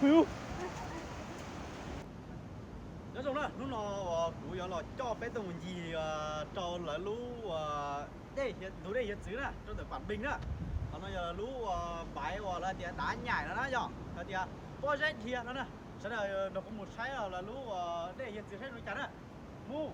Nyob zoo na, hnub no kuv yuav los coj peb tuaj mus ncig rau lawv lub ntug dej hiav txwv na, rau ntawm Pam Npeeg na. Qhov no yog lub npaiv uas lawv tias dav nyaim no na, yog lawv tias pob zeb dhia no na. Sawv daws nrog kuv mus saib lawv lub dej hiav txwv saib zoo li cas na. Mus.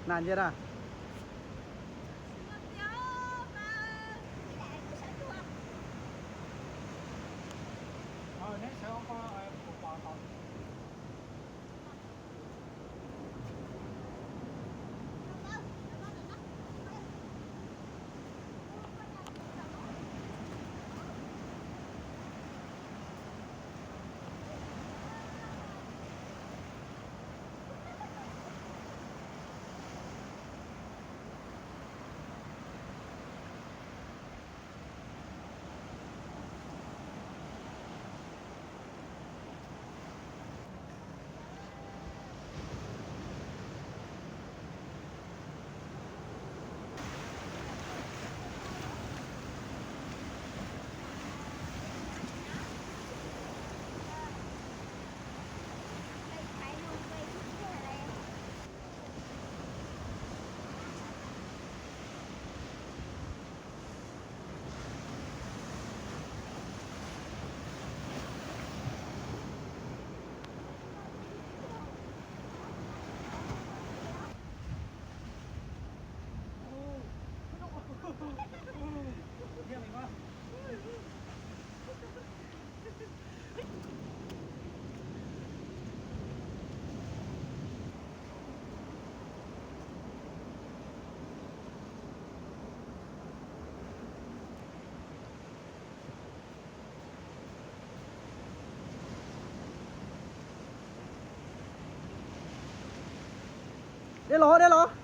Na ntsia na. Dej los, dej los.